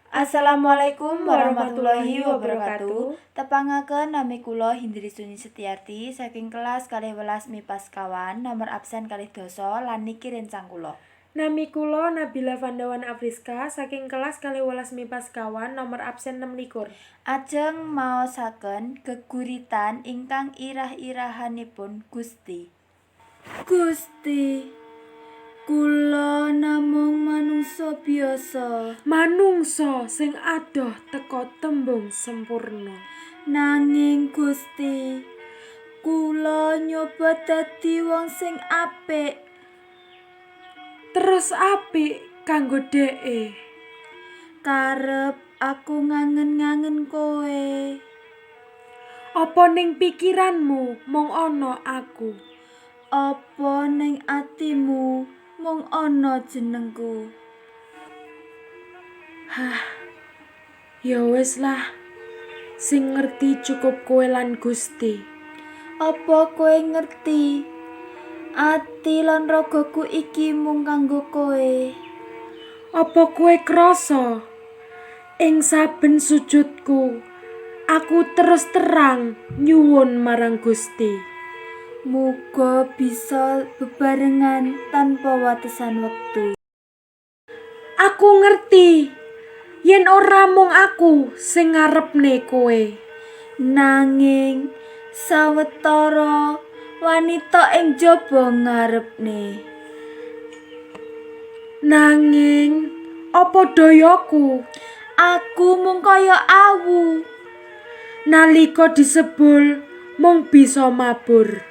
Assalamualaikum warahmatullahi wabarakatuh. Tepangaken, nami kula Hindri Suni Setiarti saking kelas 12 MIPA 2 nomor absen 12 lan niki rencang kula. Nami kula Nabila Vandawan Afriska saking kelas 12 MIPA 2 nomor absen 26. Ajeng maosaken geguritan ingkang irah-irahanipun Gusti. Gusti, kula namung manungsa biasa. Manungsa sing adoh teka tembung sempurna. Nanging Gusti, kula nyoba dadi wong sing apik. Terus apik kanggo dheke. Karep aku ngangen-ngangen kowe. Apa ning pikiranmu mung ana aku? Apa ning atimu mung ana jenengku? Hah. Ya wis lah. Sing ngerti cukup kowe lan Gusti. Apa kowe ngerti? Ati lan ragaku iki mung kanggo kowe. Apa kowe krasa? Ing saben sujudku, aku terus terang nyuwun marang Gusti. Muga bisa bebarengan tanpa watesan wektu. Aku ngerti yen ora mung aku sing ngarepne kowe. Nanging sawetara wanita ing jaba ngarepne. Nanging apa dayaku? Aku mung kaya awu. Nalika disebul mung bisa mabur.